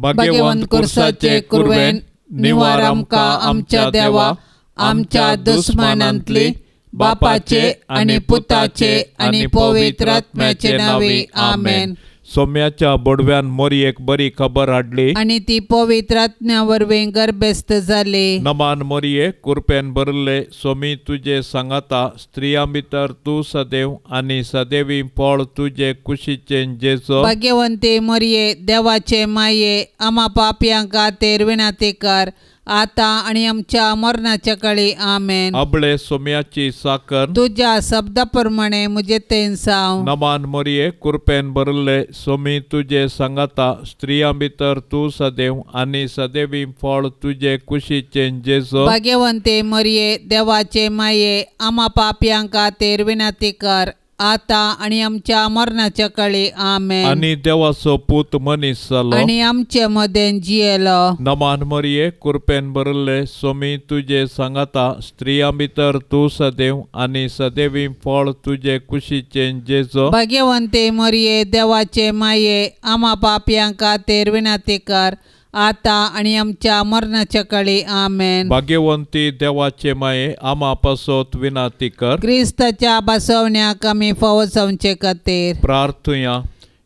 भाग्यवंत कुर्साचे कुरवेन निवार आमकां आमच्या देवा आमच्या दुस्मानांतली बापाचे आनी पुताचे आनी पवित्र आत्म्याचे नांवे आमेन. सोम्याच्या बोडव्यान मोरयेक बरी खबर हाडली आनी ती पवित्र आत्म्या वरवीं गर्भस्थ जाली. नमान मोरये कुरपेन भरिल्ले सोमी तुजे सांगाता स्त्रियां भितर तूं सदैव आनी सदैवी फळ तुजे कुशीचें जेजू. भाग्यवंती मोरये देवाचे माये आमा पापयां खातीर विनंती कर आतां आनी आमच्या मरणाच्या काळी आमेन. अबळे सोम्याची साकर तुज्या शब्दा प्रमाणे म्हजे तेन जावं. नमान मोरये कुरपेन भरिल्ले सोमी तुजे सांगाता स्त्रियां भितर तूं सदैव आनी सदैवी फळ तुजे कुशीचें जेजू. भाग्यवंती मोरये देवाचे माये आमा पापयां खातीर विनंती कर आतां आनी आमच्या मरणाच्या काळी आमेन. आनी देवाचो पूत मनीस जालो आनी आमचे मदें जियेलो. नमान मोरये कुरपेन भरिल्ले सोमी तुजे सांगाता स्त्रियां भितर तूं सदैव आनी सदैवी फळ तुजे कुशीचें जेजू. भाग्यवंती मोरये देवाचे माये आमा पापयां खातीर विनंती कर आतां आनी आमच्या मरणाच्या काळी आमेन. भाग्यवंती देवाचे माये आमा पासत विनंती कर. क्रिस्ताच्या बसवण्याक आमी फावो जावचे खातीर प्रार्थुया.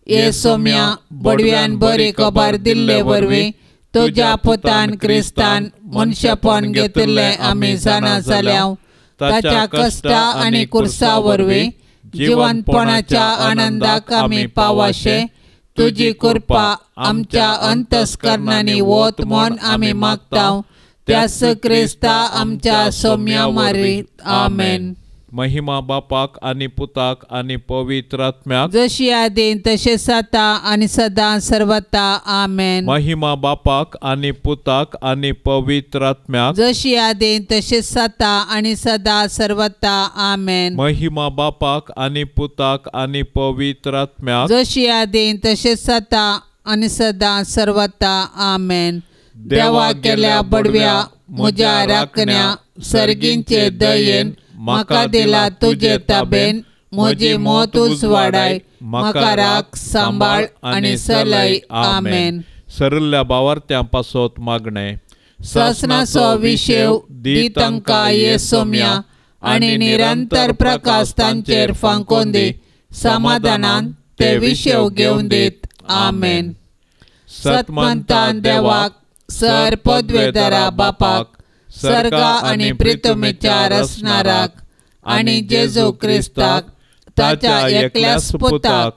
ये सोम्या बडव्यान बरी खबर दिल्ले वरवीं तुज्या पुतान क्रिस्तान मनशेपण घेतिल्लें आमी जाणा जाल्या. ताच्या कश्टा आनी कुर्सा वरवीं जिवनपणाच्या आनंदाक आमी पावाशे तुजी कृपा आमच्या अंतस्करणांनी वत म्हूण आमी मागता. त्यास क्रिस्ता आमच्या सोम्या मारी आमेन. महिमा बापाक आनी पुताक आनी पवित्र आत्म्याक जशी आदीं तशेंच आतां आनी सदां सर्वता आमेन. महिमा बापाक आनी पुताक आनी पवित्र आत्म्याक जशी आदीं तशेंच आतां आनी सदां सर्वता आमेन. महिमा बापाक आनी पुताक आनी पवित्र आत्म्याक जशी आदीं तशेंच आतां आनी सदां सर्वता आमेन. देवा केल्या बडव्या म्हज्या राखण्या सर्गींचे दयेन म्हाका दिला तुजे ताबेन म्हजी मत उजवाडाय म्हाका राख सांबाळ आनी सलय आमेन. सरिल्ल्या बावार्थ्यां पासत मागणें. सासणाचो विशेव दी तांकां ये सोम्या आनी निरंतर प्रकाश तांचेर फांकोवन दी. समाधानान ते विशेव घेवन दीत आमेन. सतमंतान देवाक सर पदवेदारा बापाक सर्गा आनी प्रितमेच्या रचणाराक आनी जेजू क्रिस्ताक ताच्या एकल्याच पुताक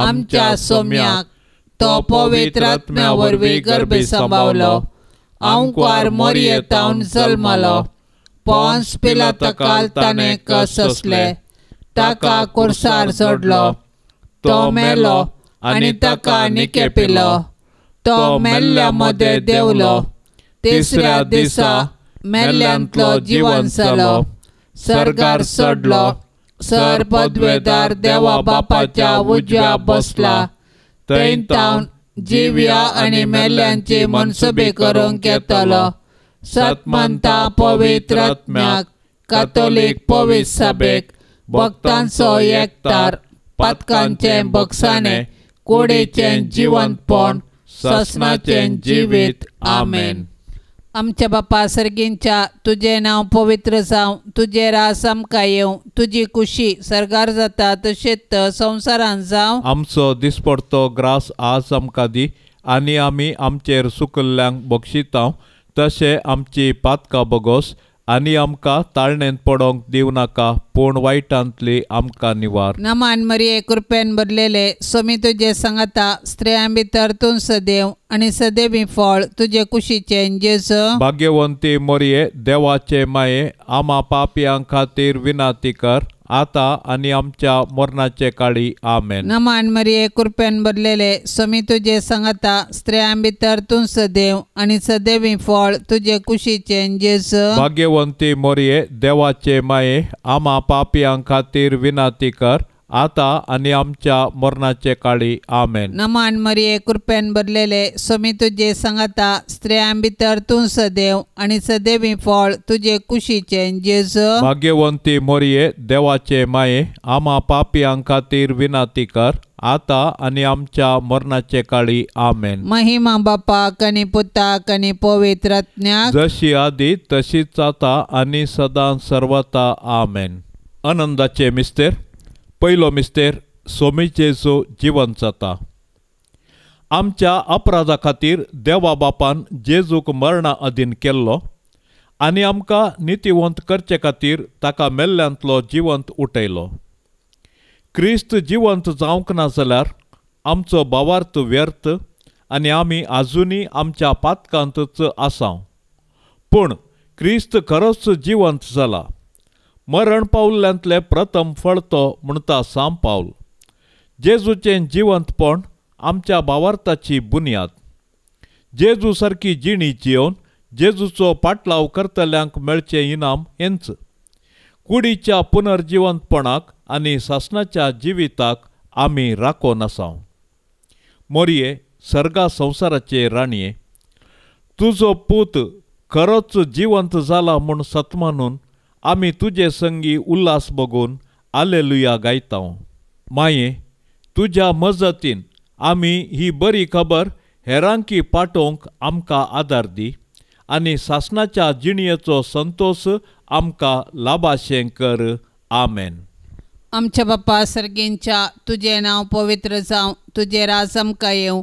आमच्या सोम्याक तो पवित्र आत्म्या वरवीं गर्भे सांबावलो. आंकवार मोरये तावन जल्मलो. पोन्स पिलाता ताणें कस सोंसले. ताका कुर्सार सोडलो. तो मेलो आनी ताका निकेपिलो. तो मेल्ल्या मदें देंवलो. तिसऱ्या दिसा मेल्ल्यांतलो जिवन जालो. सर्गार चडलो. सर पदवेदार देवा बापाच्या उजव्या बसला. थंय तावन जिव्या आनी मेल्ल्यांची मनसुबी करूंक येतलो. सतमंता पवित्र आत्म्याक कातोलीक पवित्र सभेक भक्तांचो एकतार पातकांचें बक्षाणें कुडीचें जिवंतपण सासणाचें जिवीत आमेन. आमच्या बापा सर्गींच्या तुजें नांव पवित्र जावं. तुजें रास आमकां येवं. तुजी कुशी सर्गार जाता तशेंच संवसारांत जावं. आमचो दिसपडतो ग्रास आज आमकां दी आनी आमी आमचेर सुकल्ल्यांक बक्षितांव तशें आमची पातकां बगोस आनी आमकां ताळणेंत पडोंक दिवं नाका पूण वायटांतली आमकां निवार. नमान मरिये कृपेन भरलेले सोमी तुजे सांगाता स्त्रियां भितर तूं सदैव आनी सदैवी फळ तुजे कुशीचें जेजू. भाग्यवंती मोरये देवाचे माये आमा पापयां खातीर विनंती कर आतां आनी आमच्या मरणाचे काळी आमेन. नमान मरिये कृपेन भरलेले सोमी तुजे सांगाता स्त्रियां भितर तूं सदैव आनी सदैवी फळ तुजे कुशीचें जेजू. भाग्यवंती मोरये देवाचे माये आमा पापयां खातीर विनंती कर आतां आनी आमच्या मरणाचे काळी. आमेन. नमान मरिये, कृपेन भरलेले, स्वामी तुजे सांगाता, स्त्रियां भितर तूं सदैव आनी सदैवी फळ तुजे कुशीचें जेजू. भाग्यवंती मोरये, देवाचे माये, आमा पापयां खातीर विनंती कर, आतां आनी आमच्या मरणाचे काळी. आमेन. महिमा बापाक आनी पुताक आनी पवित्र आत्म्याक, जशी आदी तशीच आतां आनी सदां सर्वता. आमेन. आनंदाचे मिस्तेर. पयलो मिस्तेर, सोमी जेजू जिवंत जाता. आमच्या अपराधा खातीर देवा बापान जेजूक मरणा अधीन केल्लो आनी आमकां नितीवंत करचे खातीर ताका मेल्ल्यांतलो जिवंत उठयलो. क्रिस्त जिवंत जावंक ना जाल्यार आमचो भावार्थ व्यर्थ आनी आमी आजुनूय आमच्या पातकांतच आसाव. पूण क्रिस्त खरोच जिवंत जाला. मरण पावल्ल्यांतलें प्रथम फळ तो म्हणटा सांत पावल. जेजूचें जिवंतपण आमच्या भावार्थाची बुन्याद. जेजू सारकी जिणी जियोवन जेजूचो पाटलाव करतल्यांक मेळचें इनाम हेंच. कुडीच्या पुनर्जिवंतपणाक आनी सासणाच्या जिविताक आमी राखून आसाव. मोरये, सर्गा संवसाराचे राणये, तुजो पूत खरोच जिवंत जाला म्हूण सतमानून आमी तुजे संगी उल्हास बगून आलेलुया गायताव. माये, तुज्या मजतीन आमी ही बरी खबर हेरांकी पाठोवंक आमकां आदार दी आनी सासणाच्या जिणयेचो संतोश आमकां लाभाशें कर. आमेन. आमच्या बापा सर्गींच्या, तुजें नांव पवित्र जावं, तुजें राज आमकां येवं,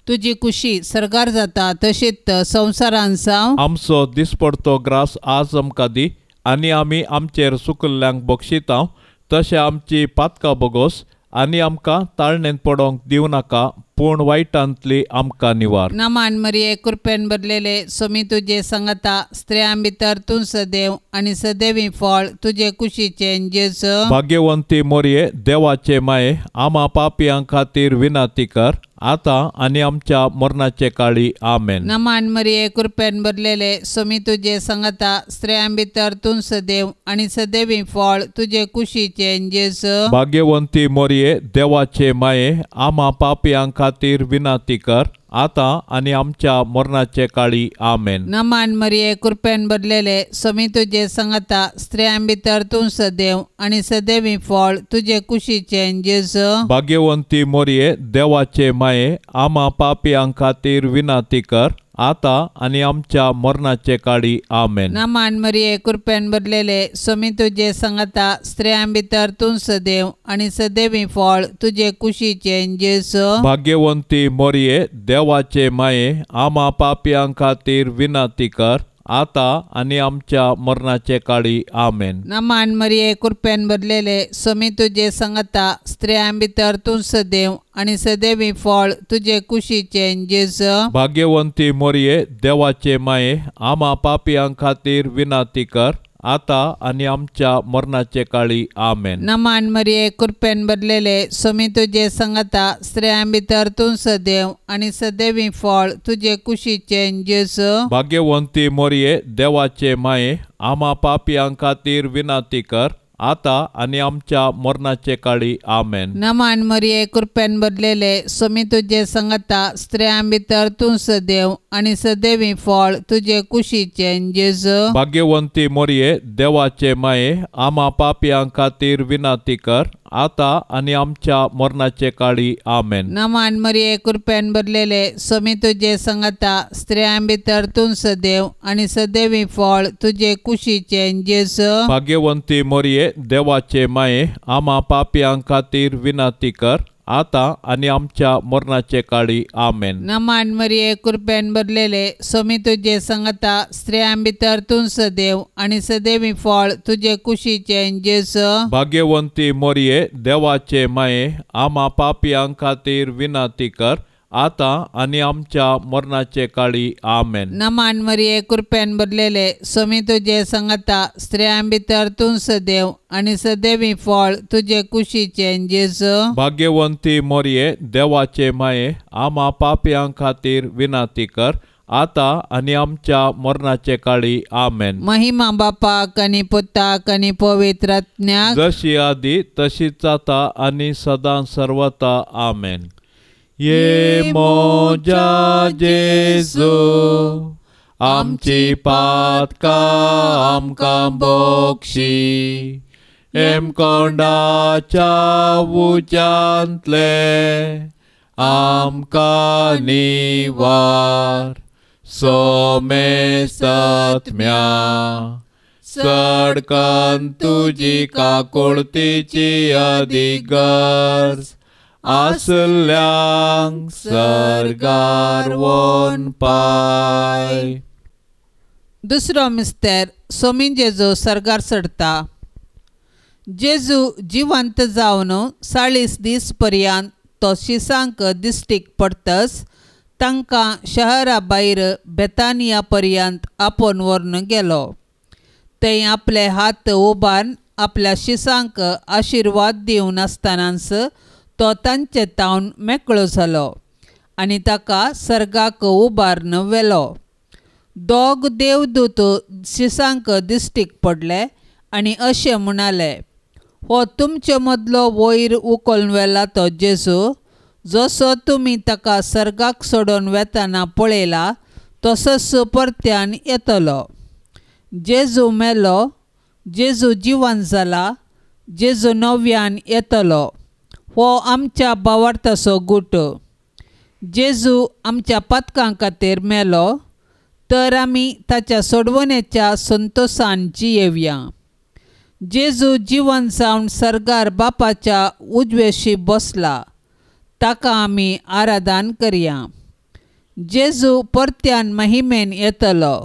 तुजी कुशी सर्गार जाता तशीच संवसारान जावं. आमचो दिसपडतो ग्रास आज आमकां दी आनी आमी आमचेर सुकल्ल्यांक बक्षितांव तशें आमची पातकां बोगोस आनी आमकां ताळणेंत पडोवंक दिवं नाका, पूण वायटांतली आमकां निवार. नमान मरिये, कृपेन भरलेले, स्वामी तुजे सांगाता, स्त्रियां भितर तूं सदैव आनी सदैवी फळ तुजे कुशीचें जेजू. भाग्यवंती मोरये, देवाचे माये, आमा पापयां खातीर विनंती कर, आतां आनी आमच्या मरणाचे काळी. आमेन. नमान मरिये, कृपेन भरलेले, स्वामी तुजे सांगाता, स्त्रियां भितर तूं सदैव आनी सदैवी फळ तुजे कुशीचें जेजू. भाग्यवंती मोरये, देवाचे माये, आमा पापयां खातीर विनंती कर, आतां आनी आमच्या मरणाचे काळी. आमेन. नमान मरिये, कृपेन भरलेले, स्वामी तुजे सांगाता, स्त्रियां भितर तूं सदैव आनी सदैवी फळ तुजे कुशीचें जेजू. भाग्यवंती मोरये, देवाचे माये, आमा पापयां खातीर विनंती कर, आतां आनी आमच्या मरणाचे काळी. आमेन. नमान मरिये, कृपेन भरलेले, स्वामी तुजे सांगाता, स्त्रियां भितर तूं सदैव आनी सदैवी फळ तुजे कुशीचें जेजू. भाग्यवंती मोरये, देवाचे माये, आमा पापयां खातीर विनंती कर, आतां आनी आमच्या मरणाचे काळी. आमेन. नमान मरिये, कृपेन भरलेले, स्वामी तुजे सांगाता, स्त्रियां भितर तूं सदैव आनी सदैवी फळ तुजे कुशीचें जेजू. भाग्यवंती मोरये, देवाचे माये, आमा पापयां खातीर विनंती कर, आतां आनी आमच्या मरणाचे काळी. आमेन. नमान मरिये, कृपेन भरलेले, स्वामी तुजे सांगाता, स्त्रियां भितर तूं सदैव आनी सदैवी फळ तुजे कुशीचें जेजू. भाग्यवंती मोरये, देवाचे माये, आमा पापयां खातीर विनंती कर, आतां आनी आमच्या मरणाचे काळी. आमेन. नमान मरिये, कृपेन भरलेले, स्वामी तुजे सांगाता, स्त्रियां भितर तूं सदैव आनी सदैवी फळ तुजे कुशीचें जेजू. भाग्यवंती मोरये, देवाचे माये, आमा पापयां खातीर विनंती कर, आतां आनी आमच्या मरणाचे काळी. आमेन. नमान मरिये, कृपेन भरलेले, स्वामी तुजे सांगाता, स्त्रियां भितर तूं सदैव आनी सदैवी फळ तुजे कुशीचें जेजू. भाग्यवंती मोरये, देवाचे माये, आमा पापयां खातीर विनंती कर, आतां आनी आमच्या मरणाचे काळी. आमेन. नमान मरिये, कृपेन भरलेले, स्वामी तुजे सांगाता, स्त्रियां भितर तूं सदैव आनी सदैवी फळ तुजे कुशीचें जेजू. भाग्यवंती मोरये, देवाचे माये, आमा पापयां खातीर विनंती कर, आतां आनी आमच्या मरणाचे काळी. आमेन. नमान मरिये, कृपेन भरलेले, स्वामी तुजे सांगाता, स्त्रियां भितर तूं सदैव आनी सदैवी फळ तुजे कुशीचें जेजू. भाग्यवंती मोरये, देवाचे माये, आमा पापयां खातीर विनंती कर, आतां आनी आमच्या मरणाचे काळी. आमेन. महिमा बापाक आनी पुताक आनी पवित्र आत्म्याक, जशी आदी तशीच आतां आनी सदां सर्वता. आमेन. ये मोजा जेजू आमची पातकां आमकां बक्षी, हेमकोंडाच्या उज्यांतले आमकां निवार, सोमेसत्म्या सडकन तुजी काकुळतीची अधिगर्ज आसल्यांक सर्गार वोन पाय. दुसरो मिस्तेर सोमी जेजू सर्गार चडता. जेजू जिवंत जावन 40 दीस पर्यंत तो शिसांक दिश्टीक पडतच तांकां शहरा भायर बेतानिया पर्यंत आपोवन व्हरून गेलो. थंय आपले हात उबारून आपल्या शिसांक आशिर्वाद दिवन आसतनाच तो तांचे तावन मेकळो जालो आनी ताका सर्गाक उबारून व्हेलो. दोग देवदूत शिसांक दिश्टीक पडले आनी अशें म्हणाले, हो तुमचे मदलो वयर उखलून व्हेला तो जेजू, जसो तुमी ताका सर्गाक सोडून वेतना पळयला तसोच परत्यान येतलो. जेजू मेलो, जेजू जिवन जाला, जेजू नव्यान येतलो. हो आमच्या भावार्थाचो गुट. जेजू आमच्या पातकां खातीर मेलो तर आमी ताच्या सोडवणेच्या संतोशान जियेवया. जेजू जिवन जावन सर्गार बापाच्या उजवेशी बसला, ताका आमी आराधन करया. जेजू परत्यान महिमेन येतलो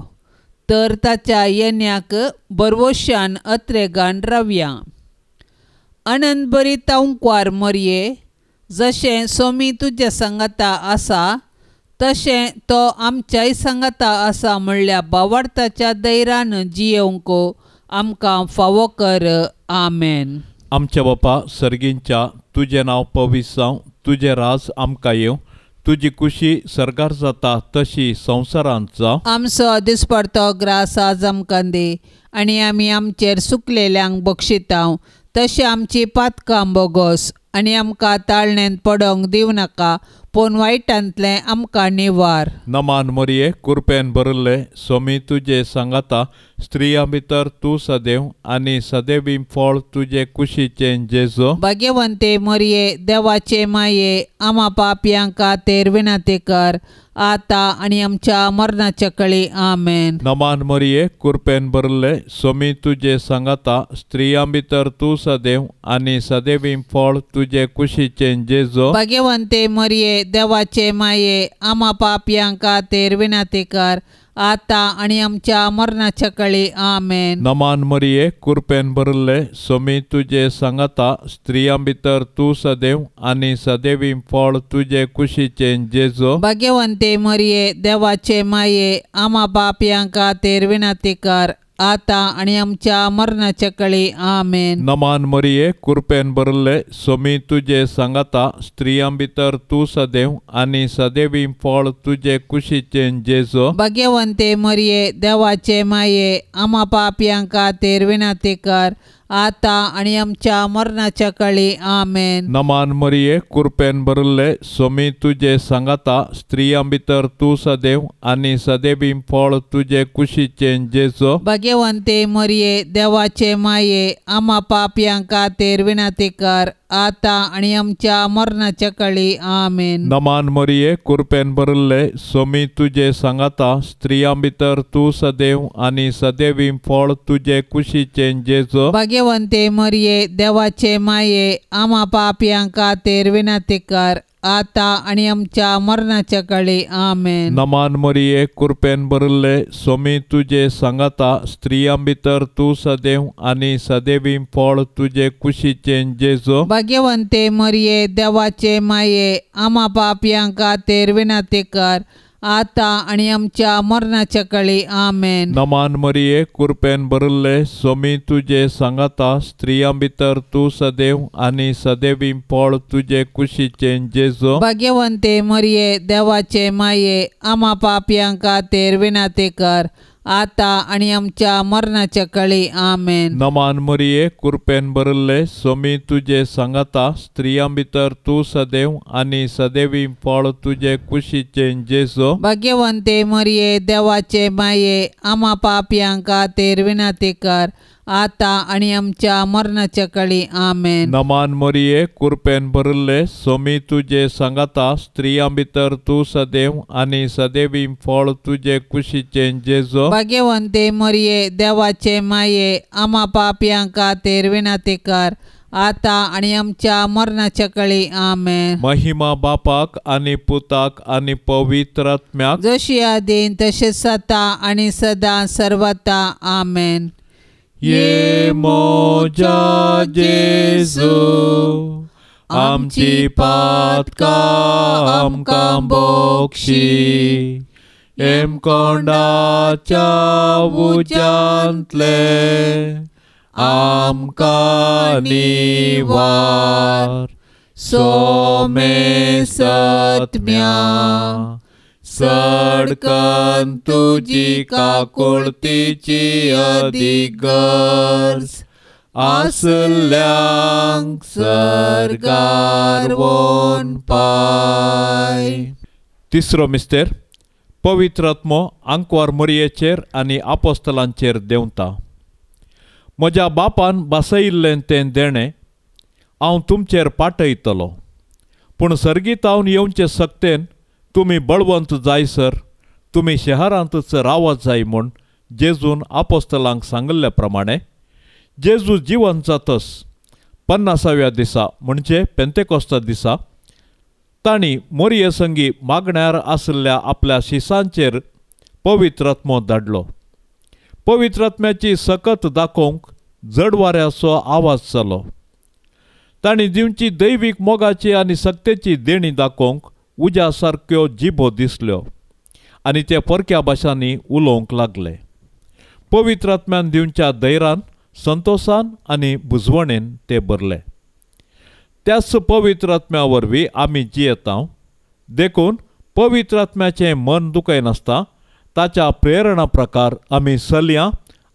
तर ताच्या येण्याक बरवशान अत्रेगान रावया. आनंद बरी तांकवार मरये, जशें सोमी तुज्या सांगाता आसा तशें तो आमच्याय सांगाता आसा म्हणल्या भावार्थाच्या दैरान जियेवंक आमकां फावो कर. आमेन. आमच्या बापा सर्गींच्या, तुजें नांव पवित्र जावं, तुजें राज आमकां येवं, तुजी कुशी सर्गार जाता तशी संवसारांत जावं. आमचो दिसपडतो ग्रास आज आमकां दी आनी आमी आमचेर सुकलेल्यांक बक्षितांव तशें आमची पातकां बोगोस आनी आमकां ताळणेंत पडोंक दिवं नाका, पूण वायटांतलें आमकां निवार. नमान मरये, कुरपेन भरिल्ले, सोमी तुजे सांगाता, स्त्रियां भितर तूं सदैव आनी सदैवी फळ तुजे कुशीचें जेजू. भाग्यवंते मरये, देवाचे माये, आमा पापयां खातीर विनंती कर आतां आनी आमच्या मरणाच्या कळी. आमेन. नमान मरये, कुरपेन भरिल्ले, सोमी तुजे सांगाता, स्त्रियां भितर तूं सदैव आनी सदैवी फळ तुजे कुशीचें जेजू. भाग्यवंते मरये, देवाचे माये, आमा पापयां खातीर विनंती कर आतां आनी आमच्या मरणाच्या कळी. आमेन. नमान मरये, कुरपेन भरिल्ले, सोमी तुजे सांगाता, स्त्रियां भितर तूं सदैव आनी सदैवी फळ तुजे कुशीचें जेजू. भाग्यवंते मरये, देवाचे माये, आमा पापयां खातीर विनंती कर आतां आनी आमच्या मरणाच्या कळी. आमेन. नमान मरये, कुरपेन भरिल्ले, सोमी तुजे सांगाता, स्त्रियां भितर तूं सदैव आनी सदैवी फळ तुजे कुशीचें जेजू. भाग्यवंते मरये, देवाचे माये, आमा पापयां खातीर विनंती कर आतां आनी आमच्या मरणाच्या कळी. आमेन. नमान मरये, कुरपेन भरिल्ले, सोमी तुजे सांगाता, स्त्रियां भितर तूं सदैव आनी सदैवी फळ तुजे कुशीचें जेजू. भाग्यवंते मरये, देवाचे माये, आमा पापयां खातीर विनंती कर आतां आनी आमच्या मरणाच्या कळी. आमेन. नमान मरये, कुरपेन भरिल्ले, सोमी तुजे सांगाता, स्त्रियां भितर तूं सदैव आनी सदैवी फळ तुजे कुशीचें जेजू. भाग्यवंते मरये, देवाचे माये, आमा पापयां खातीर विनंती कर आतां आनी आमच्या मरणाच्या कळी. आमेन. नमान मरये, कुरपेन भरिल्ले, सोमी तुजे सांगाता, स्त्रियां भितर तूं सदैव आनी सदैवी फळ तुजे कुशीचें जेजू. भाग्यवंते मरये, देवाचे माये, आमा पापयां खातीर विनंती कर आतां आनी आमच्या मरणाच्या काळी. आमेन. नमान मरिये, कृपेन भरिल्ले, स्वामी तुजे सांगाता, स्त्रियां भितर तूं सदैव आनी सदैवी फळ तुजे कुशीचें जेजू. भाग्यवंते मरिये, देवाचे माये, आमा पापयां खातीर विनंती कर, आतां आनी आमच्या मरणाच्या काळी. आमेन. नमान मरिये, कृपेन भरिल्ले, स्वामी तुजे सांगाता, स्त्रियां भितर तूं सदैव आनी सदैवी फळ तुजे कुशीचें जेजू. भाग्यवंते मरिये, देवाचे माये, आमा पापयां खातीर विनंती कर, आतां आनी आमच्या मरणाच्या काळी. आमेन. नमान मरिये, कृपेन भरिल्ले, स्वामी तुजे सांगाता, स्त्रियां भितर तूं सदैव आनी सदैवी फळ तुजे कुशीचें जेजू. भाग्यवंते मरिये, देवाचे माये, आमा पापयां खातीर विनंती कर, आतां आनी आमच्या मरणाच्या काळी. आमेन. महिमा बापाक आनी पुताक आनी पवित्र आत्म्याक, जशी आदीन तशेंच आतां आनी सदां सर्वता. आमेन. ये मोजा जेजू, आमची पातकां आमकां बक्षी, हेमकोंडाच्या उज्यांतले आमकां निवार. सोमे सत्म्या सडकन तुजी काकुळतीची अदीक गरज आसल्यांक सर्गार वोन पाय. तिसरो मिस्तेर, पवित्र आत्मो आंकवार मरियेचेर आनी आपोस्तलांचेर देंवता. म्हज्या बापान बसयिल्लें तें देणें हांव तुमचेर पाठयतलो, पूण सर्गीतावन येवचे सक्तेन तुमी बळवंत जायसर तुमी शहरांतच रावत जाय म्हूण जेजून आपोस्तलांक सांगिल्ले प्रमाणे जेजू जिवन जातस 50व्या दिसा म्हणजे पेंतेकोस्ता दिसा तांणी मोरये संगी मागण्यार आशिल्ल्या आपल्या शिसांचेर पवित्र आत्मो धाडलो. पवित्र आत्म्याची सकत दाखोवंक जडवाऱ्याचो आवाज जालो. तांणी दिवची दैवीक मोगाची आनी सक्तेची देणी दाखोवंक उज्या सारक्यो जिबो दिसल्यो आनी ते परक्या भाशांनी उलोवंक लागले. पवित्र आत्म्यान दिवच्या धैर्यान, संतोशान आनी बुजवणेन ते भरले. त्याच पवित्र आत्म्या वरवीं आमी जियेता, देखून पवित्र आत्म्याचें मन दुखयनासता ताच्या प्रेरणा प्रकार आमी चलया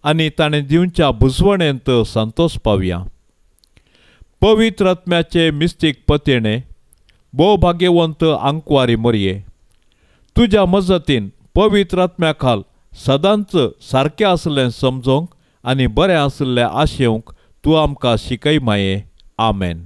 आनी ताणें दिवच्या बुजवणेंत संतोष पावया. पवित्र आत्म्याचे मिस्तीक पतेणे भोव भाग्यवंत आंकवारी मरिये, तुज्या मजतीन पवित्र आत्म्या खाल सदांच सारकें आसलें समजोंक आनी बरें आसलें आशेवंक तूं आमकां शिकय माये. आमेन.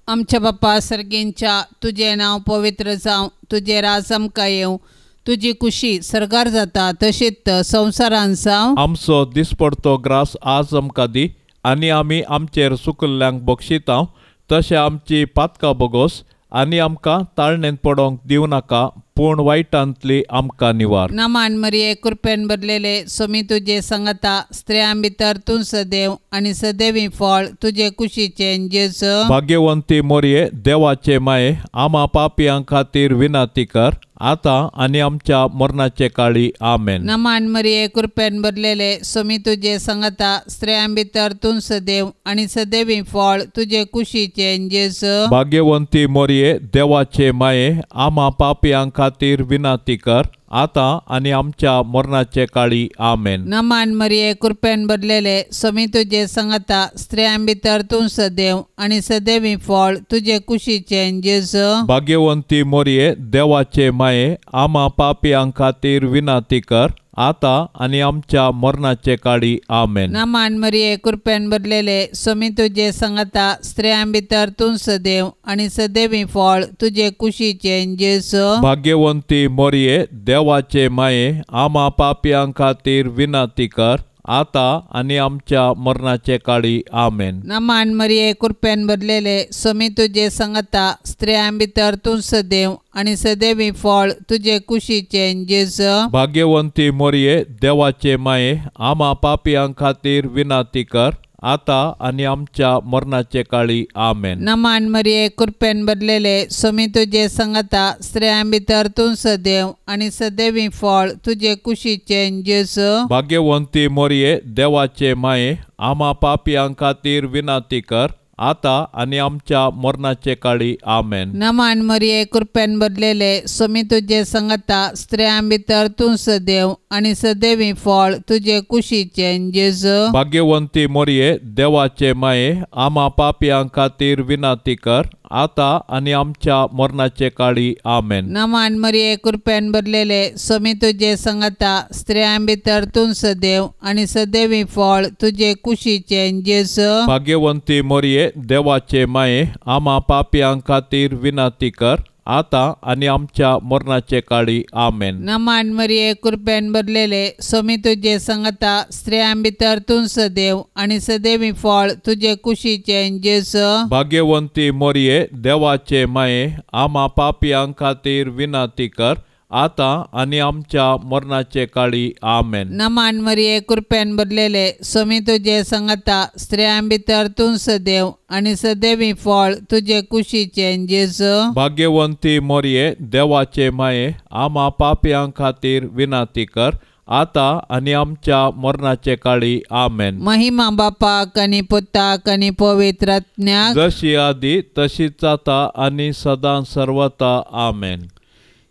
आमच्या बाप्पा सर्गींच्या, तुजें नांव पवित्र जावं, तुजें राज आमकां येवं, तुजी कुशी सर्गार जाता तशीच संवसारान जावं. आमचो दिसपडतो ग्रास आज आमकां दी आनी आमी आमचेर सुकल्ल्यांक बक्षिता तशें आमची पातकां बगोस आनी आमकां ताळणेंत पडोंक दिवं नाका, पूण वायटांतली आमकां निवार. नमान मरिये, कृपेन भरलेले, स्वामी तुजे सांगाता, स्त्रियां भितर तूं सदैव आनी सदैवी फळ तुजे कुशीचें जेजू. भाग्यवंती मोरये, देवाचे माये, आमा पापयां खातीर विनंती कर, आतां आनी आमच्या मरणाचे काळी. आमेन. नमान मरिये, कृपेन भरलेले, स्वामी तुजे सांगाता, स्त्रियां भितर तूं सदैव आनी सदैवी फळ तुजे कुशीचें जेजू. भाग्यवंती मोरये, देवाचे माये, आमा पापयां खातीर विनंती कर, आतां आनी आमच्या मरणाचे काळी. आमेन. नमान मरिये, कृपेन भरलेले, स्वामी तुजे सांगाता, स्त्रियां भितर तूं सदैव आनी सदैवी फळ तुजे कुशीचें जेजू. भाग्यवंती मोरये, देवाचे माये, आमा पापयां खातीर विनंती कर, आतां आनी आमच्या मरणाचे काळी. आमेन. नमान मरिये, कृपेन भरलेले, स्वामी तुजे सांगाता, स्त्रियां भितर तूं सदैव आनी सदैवी फळ तुजे कुशीचें जेजू. भाग्यवंती मोरये, देवाचे माये, आमा पापयां खातीर विनंती कर, आतां आनी आमच्या मरणाचे काळी. आमेन. नमान मरिये, कृपेन भरलेले, स्वामी तुजे सांगाता, स्त्रियां भितर तूं सदैव आनी सदैवी फळ तुजे कुशीचें जेजू. भाग्यवंती मोरये, देवाचे माये, आमा पापयां खातीर विनंती कर, आतां आनी आमच्या मरणाचे काळी. आमेन. नमान मरिये कृपेन भरलेले स्वामी तुजे संगता, स्त्रियां भितर तूं सदैव आनी सदैवी फळ तुजे कुशीचें जेजू. भाग्यवंती मोरये देवाचे माये, आमा पापयां खातीर विनंती कर, आतां आनी आमच्या मरणाचे काळी. आमेन. नमान मरिये कृपेन भरलेले स्वामी तुजे संगता, स्त्रियां भितर तूं सदैव आनी सदैवी फळ तुजे कुशीचें जेजू. भाग्यवंती मोरये देवाचे माये, आमा पापयां खातीर विनंती कर, आतां आनी आमच्या मरणाचे काळी. आमेन. नमान मरिये कृपेन भरलेले स्वामी तुजे संगता, स्त्रियां भितर तूं सदैव आनी सदैवी फळ तुजे कुशीचें जेजू. भाग्यवंती मोरये देवाचे माये, आमा पापयां खातीर विनंती कर, आतां आनी आमच्या मरणाचे काळी. आमेन. नमान मरिये कृपेन भरलेले स्वामी तुजे संगता, स्त्रियां भितर तूं सदैव आनी सदैवी फळ तुजे कुशीचें जेजू. भाग्यवंती मोरये देवाचे माये, आमा पापयां खातीर विनंती कर, आतां आनी आमच्या मरणाचे काळी. आमेन. नमान मरिये कृपेन भरलेले स्वामी तुजे संगता, स्त्रियां भितर तूं सदैव आनी सदैवी फळ तुजे कुशीचें जेजू. भाग्यवंती मोरये देवाचे माये, आमा पापयां खातीर विनंती कर, आतां आनी आमच्या मरणाचे काळी. आमेन. महिमा बापाक आनी पुताक आनी पवित्र आत्म्याक, जशी आदी तशीच आतां आनी सदां सर्वता. आमेन.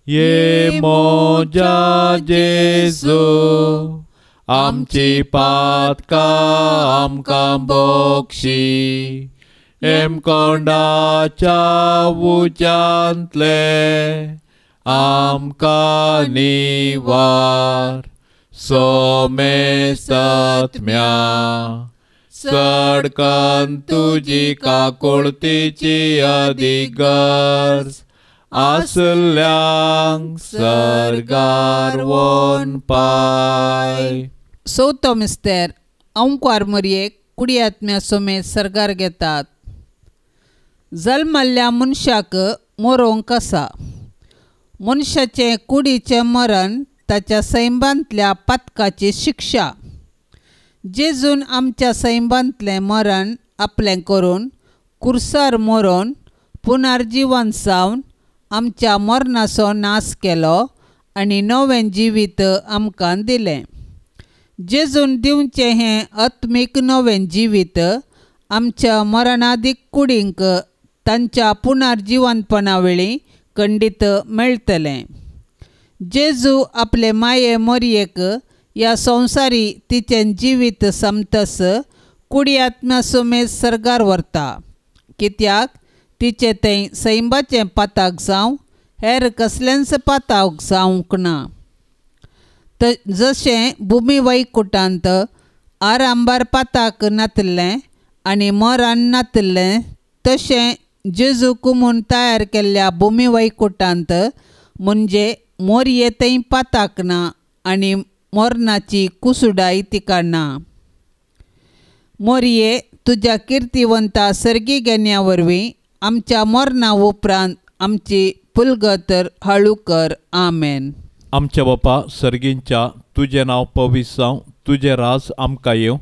ये मोजा जेजू, आमची पातकां आमकां बक्षी, हेमकोंडाच्या उज्यांतले आमकां निवार, सोमेसत्म्या सडकन तुजी काकुळतीची अधिगर्ज आसल्यांक सर्गार वोन पाय. चवथो मिस्तेर अंकुर मोरयेक कुडी आत्म्या सोमेत सर्गार घेतात. जल्मल्ल्या मनशाक मरोंक आसा. मनशाचें कुडीचें मरण ताच्या सैमांतल्या पातकाची शिक्षा. जेजून आमच्या सैमांतलें मरण आपलें करून कुर्सार मरोन पुनर्जिवन जावन आमच्या मरणाचो नाश केलो आनी नवें जिवीत आमकां दिलें. जेजून दिवचें हें आत्मीक नवें जिवीत आमच्या मरणादीक कुडींक तांच्या पुनर्जिवनपणा वेळी खंडीत मेळटलें. जेजू आपले माये मोरयेक ह्या संवसारी तिचें जिवीत समतस कुडी आत्म्या समेत सर्गार व्हरता, कित्याक तिचें थंय सैमाचें पाताक जावं हेर कसलेंच पाताक जावंक ना. जशें भुमी वैकुटांत आरांभार पाताक नातिल्लें आनी मरण नातिल्लें, तशें जेजूक म्हूण तयार केल्ल्या भुमी वैकुटांत म्हणजे मोरये थंय पाताक ना आनी मरणाची कुसुडाय तिका ना. मोरये तुज्या किर्तिवंता सर्गी गेन्या वरवीं आमच्या मरणा उपरांत आमची पुलगत हळू कर. आमेन. आमच्या बापा सर्गींच्या, तुजें नांव पवित्र जावं, तुजें राज आमकां येवं,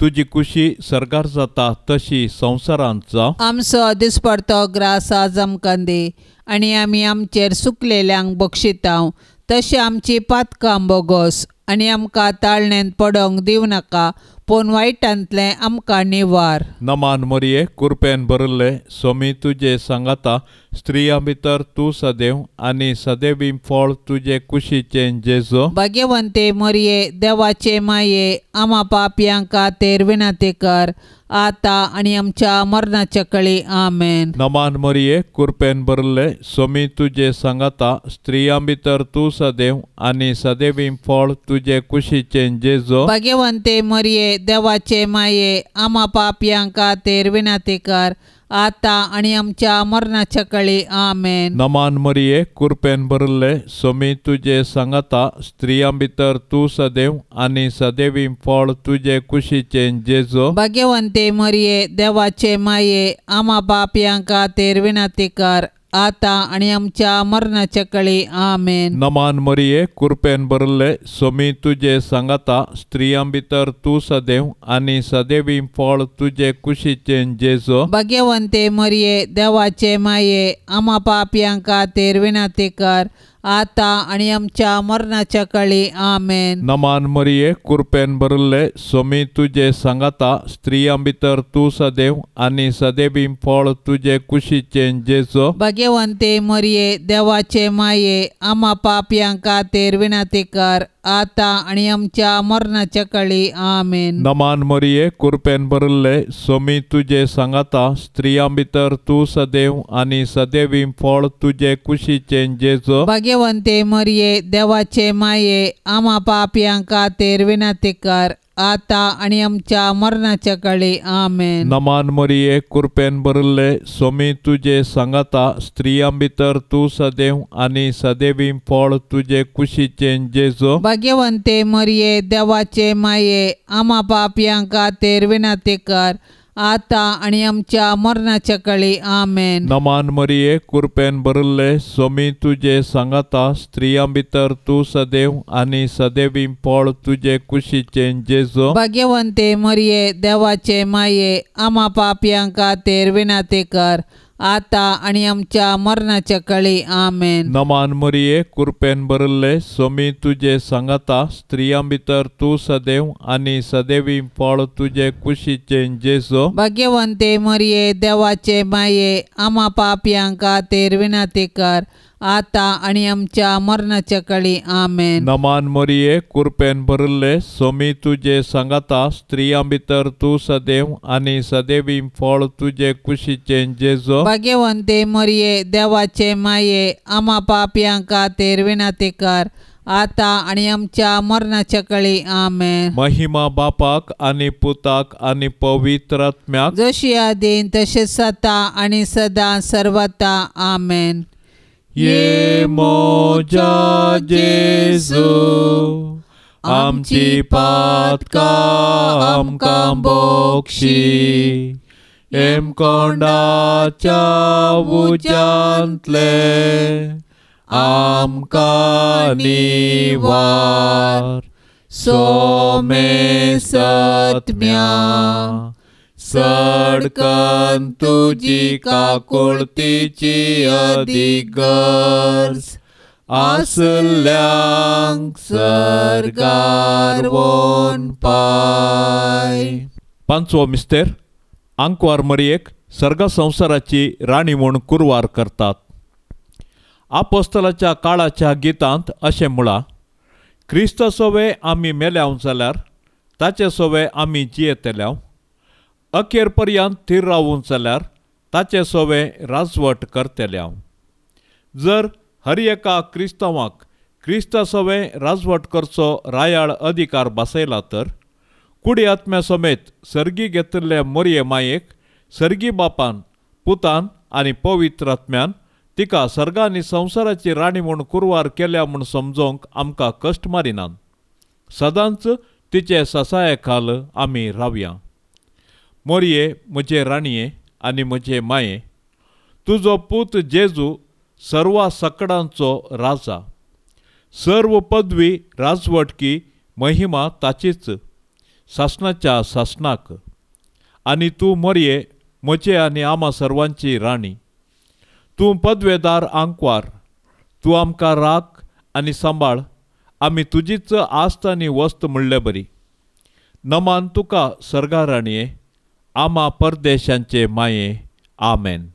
तुजी कुशी सर्गार जाता तशी संवसारांत जावं. आमचो दिसपडतो ग्रास आज आमकां दी आनी आमी आमचेर सुकलेल्यांक बक्षितांव तशें आमची पातकां बोगोस आनी आमकां ताळणेंत पडोंक दिवं नाका, पूण वायटांतलें आमकां निवार. नमान मोरये कुरपेन भरिल्ले स्वामी तुजे सांगाता, स्त्रियां भितर तूं सदैव आनी सदैवी फळ तुजे कुशीचें जेजू. भाग्यवंते मोरये देवाचे माये, आमा पापयां खातीर विनंती कर, आतां आनी आमच्या मरणाच्या कळी. आमेन. नमान मोरये कुरपेन भरिल्ले स्वामी तुजे सांगाता, स्त्रियां भितर तूं सदैव आनी सदैवी फळ तुजे कुशीचें जेजू. भाग्यवंते मोरये देवाचे माये, आमा पापयां खातीर विनंती कर, आतां आनी आमच्या मरणाच्या कळी. आमेन. नमान मोरये कुरपेन भरिल्ले स्वामी तुजे सांगाता, स्त्रियां भितर तूं सदैव आनी सदैवी फळ तुजे कुशीचें जेजू. भाग्यवंते मोरये देवाचे माये, आमा पापयां खातीर विनंती कर, आतां आनी आमच्या मरणाच्या कळी. आमेन. नमान मरिये, कृपेन भरले, सोमी तुजे सांगाता, स्त्रियां भितर तूं सदैव आनी सदैवी फळ तुजे कुशीचें जेजो. भाग्यवंते मरिये, देवाचे माये, आमा पापयां खातीर विनंती कर, आतां आनी आमच्या मरणाच्या कळी. आमेन. नमान मरिये, कृपेन भरले, सोमी तुजे सांगाता, स्त्रियां भितर तूं सदैव आनी सदैवी फळ तुजे कुशीचें जेजो. भाग्यवंते मरिये, देवाचे माये, आमा पापयां खातीर विनंती कर, आतां आनी आमच्या मरणाच्या कळी. आमेन. नमान मरिये, कृपेन भरले, सोमी तुजे सांगाता, स्त्रियां भितर तूं सदैव आनी सदैवी फळ तुजे कुशीचें जेजो. भाग्यवंते मरिये, देवाचे माये, आमा पापयां खातीर विनंती कर, आतां आनी आमच्या मरणाच्या कळी. आमेन. नमान मरिये, कृपेन भरले, सोमी तुजे सांगाता, स्त्रियां भितर तूं सदैव आनी सदैवी फळ तुजे कुशीचें जेजो. भाग्यवंते मरिये, देवाचे माये, आमा पापयां खातीर विनंती कर, आतां आनी आमच्या मरणाच्या कळी. आमेन. नमान मरिये, कृपेन भरले, सोमी तुजे सांगाता, स्त्रियां भितर तूं सदैव आनी सदैवी फळ तुजे कुशीचें जेजो. भाग्यवंते मरिये, देवाचे माये, आमा पापयां खातीर विनंती कर, आतां आनी आमच्या मरणाच्या कळी. आमेन. नमान मरिये, कृपेन भरले, सोमी तुजे सांगाता, स्त्रियां भितर तूं सदैव आनी सदैवी फळ तुजे कुशीचें जेजो. भाग्यवंते मरिये, देवाचे माये, आमा पापयां खातीर विनंती कर, आतां आनी आमच्या मरणाच्या कळी. आमेन. नमान मरिये, कृपेन भरले, सोमी तुजे सांगाता, स्त्रियां भितर तूं सदैव आनी सदैवी फळ तुजे कुशीचें जेजो. भाग्यवंते मरिये, देवाचे माये, आमा पापयां खातीर विनंती कर, आतां आनी आमच्या मरणाच्या कळी. आमेन. महिमा बापाक आनी पुताक आनी पवित्र आत्म्याक, जशी आदीन तशें सता आनी सदां सर्वता. आमेन. ये मोजा जेजू, आमची पातकां आमकां बोक्षी, हेमकोंडाच्या उज्यांतले आमकां निवार, सोमे सत्म्या सडकन तुजी काकुळतीची अदीक गरज आसल्यांक सर्गार वोन पाय. पांचवो मिस्तेर, आंकवार मरियेक सर्ग संवसाराची राणी म्हूण कुरवार करतात. आपोस्तलाच्या काळाच्या गितांत अशें म्हळां, क्रिस्ता सोवे आमी मेल्याव जाल्यार ताचे सोवे आमी जियेतल्याव, अखेर पर्यंत थीर रावून जाल्यार ताचे सोवे राजवट करतल्याव. जर हर एका क्रिस्तांवाक क्रिस्ता सोवे राजवट करचो रायाळ अधिकार बसयला तर कुडी आत्म्या समेत सर्गी घेतिल्ले मोरये मायेक सर्गी बापान, पुतान आनी पवित्र आत्म्यान तिका सर्गांनी संवसाराची राणी म्हूण कुरवार केल्या म्हूण समजोवंक आमकां कश्ट मारिनात. सदांच तिचे ससाये खाल आमी रावया. मोरये म्हजे राणये आनी म्हजे माये, तुजो पूत जेजू सर्वा सकडांचो राजा, सर्व पदवी राजवटकी महिमा ताचीच सासणाच्या सासणाक. आनी तूं मोरये म्हजे आनी आमा सर्वांची राणी, तूं पदवेदार आंकवार, तूं आमकां राख आनी सांबाळ, आमी तुजीच आस्त आनी वस्त म्हणले बरी. नमान तुका सर्गा राणये, आमा परदेशांचे माये. आमेन.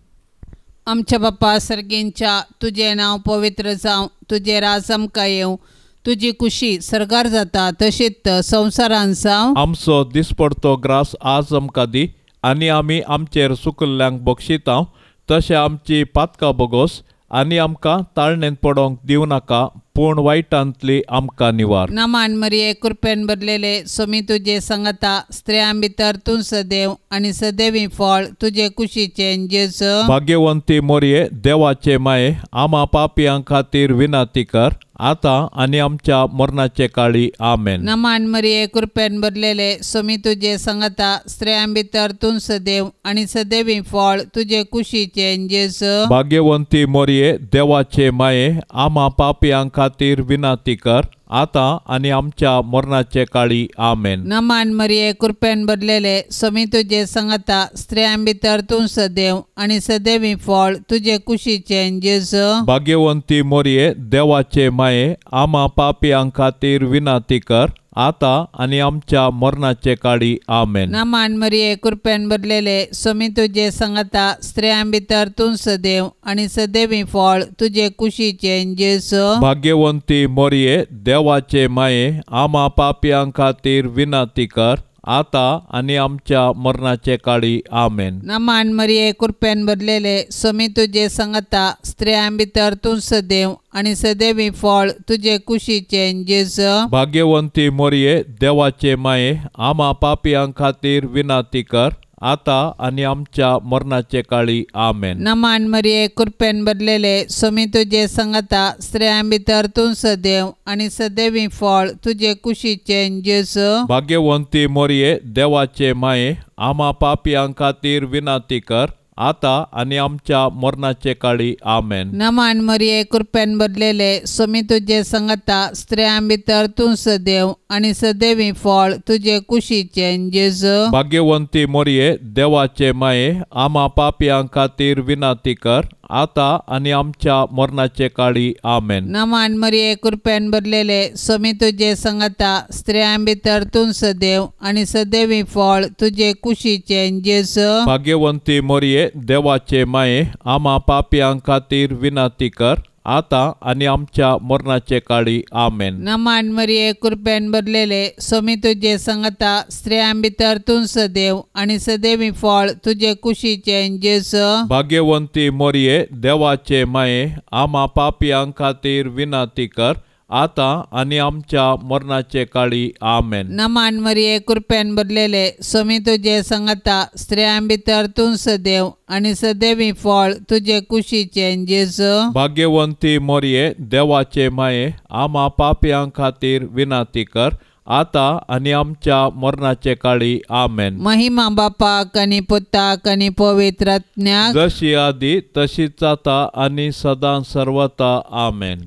आमच्या बाप्पा सर्गींच्या, तुजें नांव पवित्र जावं, तुजें राज आमकां येवं, तुजी कुशी सर्गार जाता तशीच संवसारान जावं. आमचो दिसपडतो ग्रास आज आमकां दी, आनी आमी आमचेर सुकल्ल्यांक बक्षितांव तशें आमची पातकां बोगोस, आनी आमकां ताळणेंत पडोवंक दिवं नाका, पूण वायटांतली आमकां निवार. नमान मरिये कृपेन भरलेले स्वामी तुजे संगता, स्त्रियां भितर तूं सदैव आनी सदैवी फळ तुजे कुशीचें जेजू. भाग्यवंती मोरये देवाचे माये, आमा पापयां खातीर विनंती कर आतां आनी आमच्या मरणाचे काळी. आमेन. नमान मरिये कृपेन भरलेले स्वामी तुजे संगता, स्त्रियां भितर तूं सदैव आनी सदैवी फळ तुजे कुशीचें जेजू. भाग्यवंती मोरये देवाचे माये, आमा पापयां खातीर विनंती कर आतां आनी आमच्या मरणाचे काळी. आमेन. नमान मरिये कृपेन भरलेले स्वामी तुजे संगता, स्त्रियां भितर तूं सदैव आनी सदैवी फळ तुजे कुशीचें जेजू. भाग्यवंती मोरये देवाचे माये, आमा पापयां खातीर विनंती कर आतां आनी आमच्या मरणाचे काळी. आमेन. नमान मरिये कृपेन भरलेले स्वामी तुजे संगता, स्त्रियां भितर तूं सदैव आनी सदैवी फळ तुजे कुशीचें जेजू. भाग्यवंती मोरये देवाचे माये, आमा पापयां खातीर विनंती कर आतां आनी आमच्या मरणाचे काळी. आमेन. नमान मरिये कृपेन भरलेले स्वामी तुजे संगता, स्त्रियां भितर तूं सदैव आनी सदैवी फळ तुजे कुशीचें जेजू. भाग्यवंती मोरये देवाचे माये, आमा पापयां खातीर विनंती कर आतां आनी आमच्या मरणाचे काळी. आमेन. नमान मरिये कृपेन भरलेले स्वामी तुजे संगता, स्त्रियां भितर तूं सदैव आनी सदैवी फळ तुजे कुशीचें जेजू. भाग्यवंती मोरये देवाचे माये, आमा पापयां खातीर विनंती कर आतां आनी आमच्या मरणाचे काळी. आमेन. नमान मरिये कृपेन भरलेले स्वामी तुजे संगता, स्त्रियां भितर तूं सदैव आनी सदैवी फळ तुजे कुशीचें जेजू. भाग्यवंती मोरये देवाचे माये, आमा पापयां खातीर विनंती कर आतां आनी आमच्या मरणाचे काळी. आमेन. नमान मरिये कृपेन भरलेले स्वामी तुजे संगता, स्त्रियां भितर तूं सदैव आनी सदैवी फळ तुजे कुशीचें जेजू. भाग्यवंती मोरये देवाचे माये, आमा पापयां खातीर विनंती कर आतां आनी आमच्या मरणाचे काळी. आमेन. नमान मरिये कृपेन भरलेले स्वामी तुजे संगता, स्त्रियां भितर तूं सदैव आनी सदैवी फळ तुजे कुशीचें जेजू. भाग्यवंती मोरये देवाचे माये, आमा पापयां खातीर विनंती कर आतां आनी आमच्या मरणाचे काळी. आमेन. नमान मरिये कृपेन भरलेले स्वामी तुजे संगता, स्त्रियां भितर तूं सदैव आनी सदैवी फळ तुजे कुशीचें जेजू. भाग्यवंती मोरये देवाचे माये, आमा पापयां खातीर विनंती कर आतां आनी आमच्या मरणाचे काळी. आमेन. महिमा बापाक आनी पुताक आनी पवित्र आत्म्याक, जशी आदी तशीच आतां आनी सदां सर्वता. आमेन.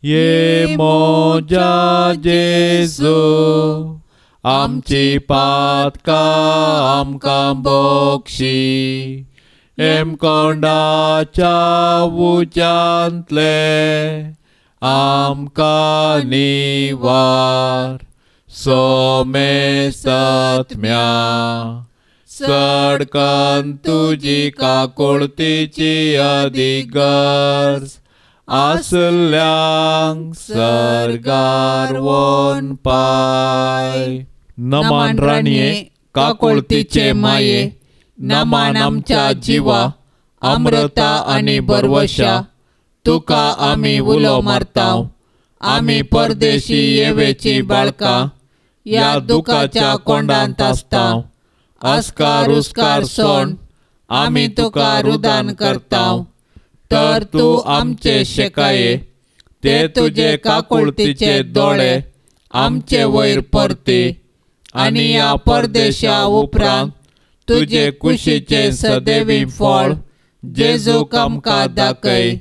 ये मोजा जेजू, आमची पातकां आमकां बक्षी, हेमकोंडाच्या उज्यांतले आमकां निवार, सोमेसत्म्या सडकन तुजी काकुळतीची अधिगर्ज आसल्यांक सर्गार वोन पाय. नमान राणये काकुळतीचे माये, नमान आमच्या जिवा अमृता आनी बरवशा, तुका आमी उलो मारताव. आमी परदेशी येवेची बाळकां ह्या दुखाच्या कोंडांत आसताव. आस्कार उस्कार सोण आमी तुका रुदान करताव, तर तूं आमचे शेकाये ते तुजे काकुळतीचे दोळे आमचे वयर परती आनी ह्या परदेशा उपरांत तुजे कुशीचे सदैवी फळ जेजूक आमकां दाखय.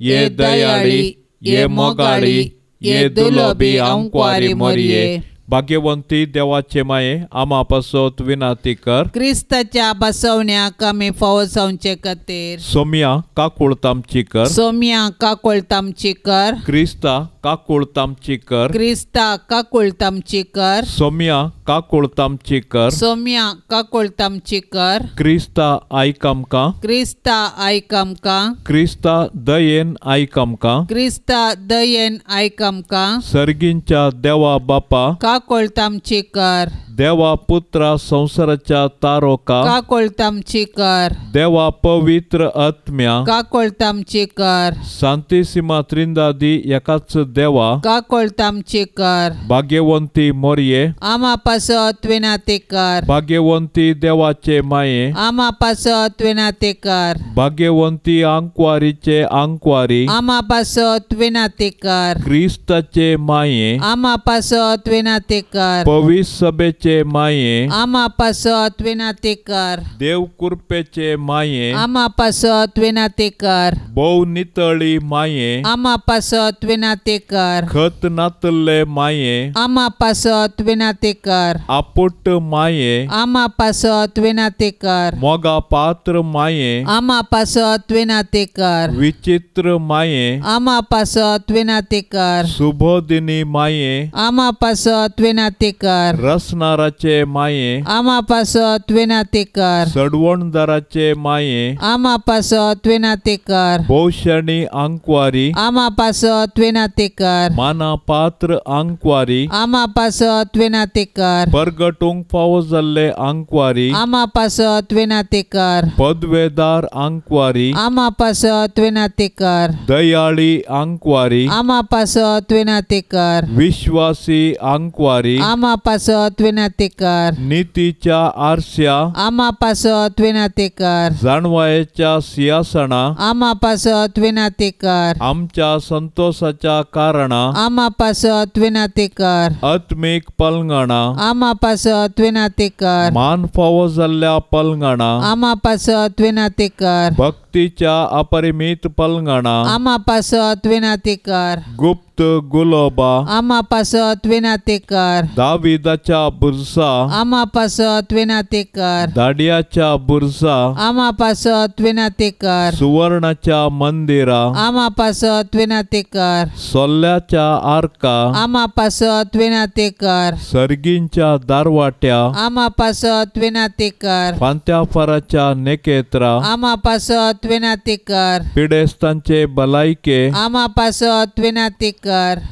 ये दयाळी, ये मोगाळी, ये दुलोबी आंकवारी मोरये. भाग्यवंती देवाचे माये, आमा पासत विनंती कर. क्रिस्ताच्या बसवण्याक आमी फावो जावचे खातीर. सोम्या काकुळत आमची कर. सोम्या काकुळत आमची कर. क्रिस्ता काकुळत आमची कर. क्रिस्ता काकुळत आमची कर. सोम्या काकुळत आमची कर. सोम्या काकुळत आमची कर. क्रिस्ता आयक आमकां. क्रिस्ता आयक आमकां. क्रिस्ता दयेन आयक आमकां. क्रिस्ता दयेन आयक आमकां. सर्गींच्या देवा बापा, काकोळत आमची कर। देवा पुत्रा संवसाराच्या तारोका काकोळत आमची कर। देवा पवित्र आत्म्या काकोळत आमची कर। सांतिसिमा त्रिंदादी एकाच देवा काकोळत आमची कर। भाग्यवंती मोरये आमा पासत विनाती कर। भाग्यवंती देवाचे माये आमा पासत विनाती कर। भाग्यवंती आंकवारीचे आंकवारी आमा पासत विनाती कर। क्रिस्ताचे माये आमा पासत विनाती कर। पवित्र सभेचे माये आमा पासत विनाती कर। देव कृपेचे माये आमा पासत विनाती कर। भोव नितळी माये आमा पासत विनाती कर। खत नातल्ले माये आमा पासत विनाती कर। आपुट माये आमा पासत विनाती कर। मोगा पात्र माये आमा पासत विनाती कर। विचित्र माये आमा पासत विनाती कर। सुबोधिनी माये आमा पासत विनाती कर। रसनाराचे माये आमा पासत विनाती कर। सडवणदाराचे माये आमा पासत विनाती कर। भोवशणी आंकवारी आमा पासत विनाती कर। माना पात्र आंकवारी आमा पासत विनाती कर। परगटूंक फावो जाल्ले आंकवारी आमा पासत विनाती कर। पदवेदार आंकवारी आमा पासत विनाती कर। दयाळी आंकवारी आमा पासत विनाती कर। विश्वासी आंकवारी आमा पासत विनाती कर। नितीच्या आरस्या आमा पासत विनाती कर। जाणवायेच्या सिंहासना आमा पासत विनाती कर। आमच्या संतोषाच्या कारणा आमा पासत विनाती कर। आत्मीक पलंगणा आमा पासत विनाती कर। मान फावो जाल्ल्या पलंगणा आमा पासत विनाती कर। भक्तीच्या अपरिमित पलंगणा आमा पासत विनाती कर। गुप्त गुलोबा आमा पासत विनाती कर। दाविदाच्या बुरसा आमा पासत विनाती कर। दाडियाच्या बुरसा आमा पासत विनाती कर। सुवर्णाच्या मंदिरा आमा पासत विनाती कर। सोल्ल्याच्या आर्का आमा पासत विनाती कर। सर्गींच्या दारवाट्या आमा पासत विनाती कर। फांत्याफाराच्या नेकेत्रा आमा पासत विनाती कर। पिडेस्तांचे भलायके आमा पासत विनाती कर।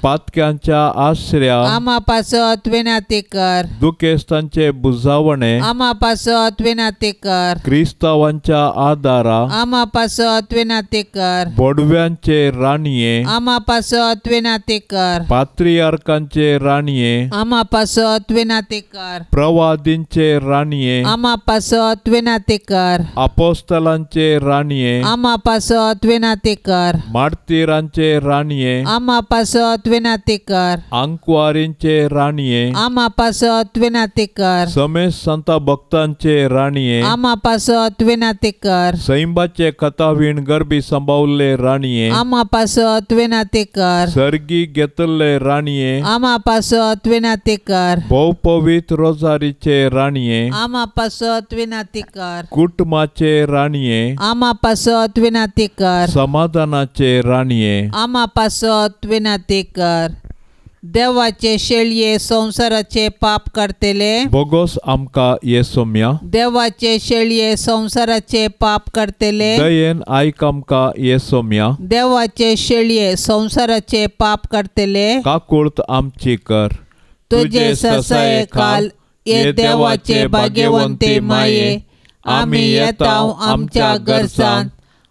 पातक्यांच्या आश्र्या आमा पासत विनाती कर। दुखेस्तांचे बुजावणे आमा पासत विनाती कर। क्रिस्तावांच्या आदारा आमा पासत विनाती कर। बोडव्यांचे राणये आमा पासत विनाती कर। पात्रियार्कांचे राणये आमा पासत विनाती कर। प्रवादींचे राणये आमा पासत विनाती कर। अपोस्तलांचे राणये आमा पासत विनाती कर। मार्तीरांचे राणये आमा पासत विनाती कर। आंकवारींचे राणये आमा पासत विनाती कर। समेत संता भक्तांचे राणये आमा पासत विनाती कर। सैंबाचे कथावीण गर्भी सांबावल्ले राणये आमा पासत विनाती कर। सर्गी घेतल्ले राणये आमा पासत विनाती कर। भोव पवित्र रोजारीचे राणये आमा पासत विनाती कर। कुटुंबाचे राणये आमा पासत विनाती कर। समाधानाचे राणये आमा पासत विनाती कर। देवाचे शेळये संवसाराचे पाप करतले बोगोस आमकां येसोम्या। देवाचे शेळये संवसाराचे पाप करतले दयेन आयक आमकां येसोम्या। देवाचे शेळये संवसाराचे पाप करतले काकुळत आमची कर। तुझे ससाये खाल ये देवाचे भाग्यवंते माये आमी येता आमच्या गरजान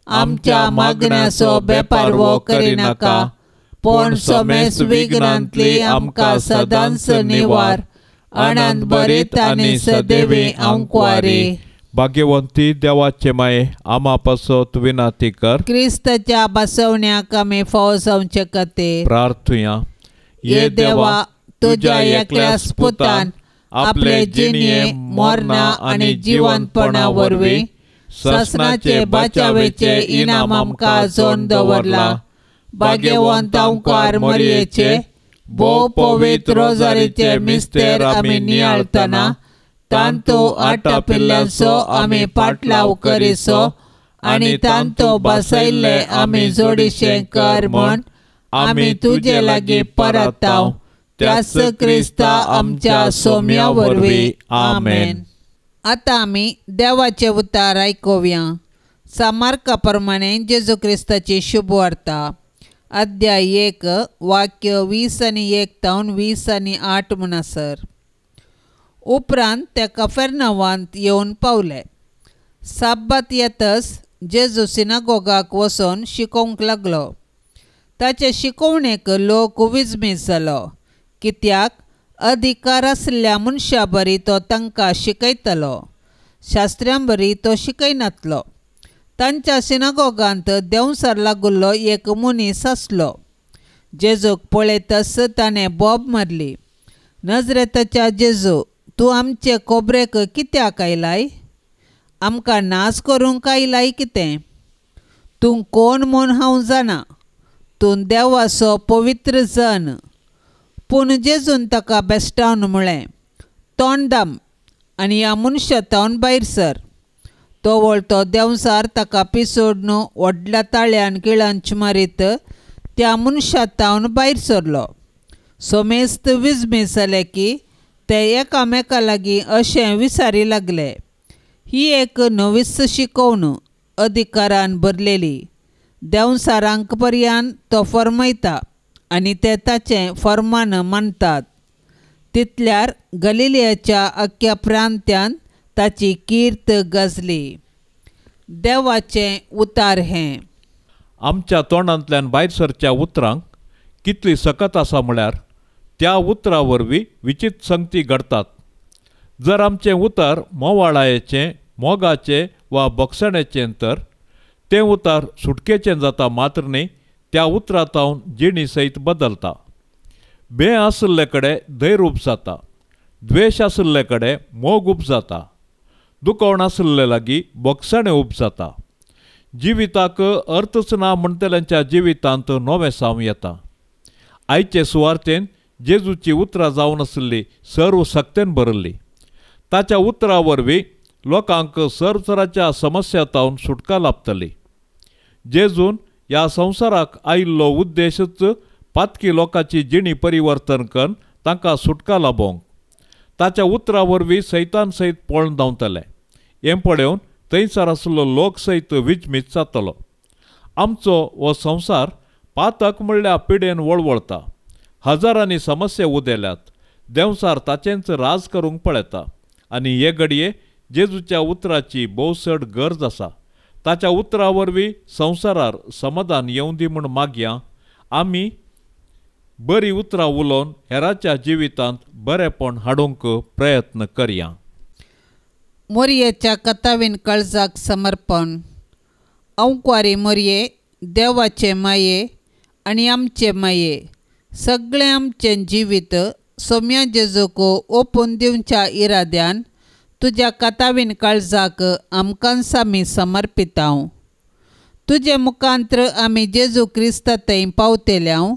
आमच्या मागण्याचो बेपारवो करिनाका पूण समेस विघ्नांतली आमकां सदांच निवार। आनंद भरीत आनी सदैवी आंकवारी। भाग्यवंती देवाचे माये आमा पासत विनाती कर। क्रिस्ताच्या बसवण्याक आमी फावो जावचे खातीर प्रार्थुया। ये देवा तुज्या एकल्याच पुतान आपले जिणये मरणा आनी जिवंतपणा वरवीं सासणाचे बाचावेचे इनाम आमकां जोडून दवरला। भाग्यवंत आंकवार मरयेचे भोव पवित्र रोजारीचे मिस्तेर आमी नियाळतना तांतो आटापिल्ल्यांचो आमी पाटलाव करिसो आनी तांतो बसयल्ले आमी जोडीशें कर म्हण आमी तुजे लागीं परताव त्याच क्रिस्ता आमच्या सोम्या वरवीं आमेन। आतां आमी देवाचे उतार आयकुया। सामार्का प्रमाणे जेजू क्रिस्ताची शुभ वार्ता। अध्याय 1 वाक्य 21 तावन 28 म्हणसर. उपरांत ते कफेरनावांत येवन पावले. साब्बात येतच जेजू सिनागोगाक वचून शिकोवंक लागलो. ताचे शिकोवणेक लोक विजमीत जालो, कित्याक अधिकार आशिल्ल्या मनशा बरी तो तांकां शिकयतलो, शास्त्र्यां बरी तो शिकयनातलो. तांच्या सिनागोगांत देंवसार लागुल्लो एक मनीस आसलो. जेजूक पळयतच ताणें बोब मारली, नजरेताच्या जेजू, तूं आमचे कोबरेक कित्याक आयलाय? आमकां नाश करूंक आयलाय कितें? तूं कोण म्हूण हांव जाणा, तूं देवाचो पवित्र जन. पूण जेजून ताका बेश्टावन म्हळें, तोंड दाम आनी ह्या मनशा तावन भायर सर. तो वळतो देंवसार ताका पिसोडून व्हडल्या ताळ्यान किळांच मारीत त्या मनशा तावन भायर सरलो. समेस्त विजमीत जाले की ते एकामेका लागीं अशें विचारी लागले, ही एक नवीच शिकोवण अधिकारान भरलेली. देंवसारांक पर्यान तो फर्मयता आनी ते ताचें फर्मान मानतात. तितल्यार गलिलियाच्या अख्ख्या प्रांत्यांत ताची कीर्त गाजली. देवाचें उतार हें. आमच्या तोंडांतल्यान भायर सरच्या उतरांक कितली सकत आसा म्हळ्यार त्या उतरा वरवीं विचित्र संगती घडतात. जर आमचें उतर मोवाळायेचें, मोगाचें वा बक्षण्याचें तर तें उतर सुटकेचें जाता मात्र न्ही, त्या उतरा तावन जिणी सयत बदलता. भंय आशिल्ले कडेन धैर्य उपजाता, द्वेश आशिल्ले कडेन मोग उपजाता, दुखवण आशिल्ले लागीं बक्षणें उपजाता. जिविताक अर्थच ना म्हणटल्यांच्या जिवितांत नवें साव येता. आयचे सुवार्तेन जेजूची उतरां जावन आशिल्ली सर्व सक्तेन भरिल्ली. ताच्या उतरां वरवीं लोकांक सरसराच्या समस्या तावन सुटका लाभतली. जेजून ह्या संवसाराक आयिल्लो उद्देशच पातकी लोकांची जिणी परिवर्तन करून तांकां सुटका लाभोवंक. ताच्या उतरां वरवीं सैतान सयत पळोवन धांवतले. हें पळोवन थंयसर आशिल्लो लोक सयत विजमीत जातलो. आमचो हो संवसार पातक म्हणल्यार पिडेन वळवळता. हजारांनी समस्या उदेल्यात. देंवसार ताचेंच राज करूंक पळयता आनी हे घडये जेजूच्या उतराची भोव चड गरज आसा. ताच्या उतरा वरवीं संवसारार समाधान येवं दी म्हूण मागया. आमी बरी उतरां उलोवन हेराच्या जिवितांत बरेपण हाडूंक प्रयत्न करया. मोरयेच्या कथावीन काळजाक समर्पण. अंकवारी मोरये, देवाचे माये आनी आमचे माये, सगळें आमचें जिवीत सोम्या जेजूक ओपून दिवच्या इराद्यान तुज्या कथावीन काळजाक आमकांच आमी समर्पितांव. तुजे मुखांत्र आमी जेजू क्रिस्ता थंय पावतेल्यांव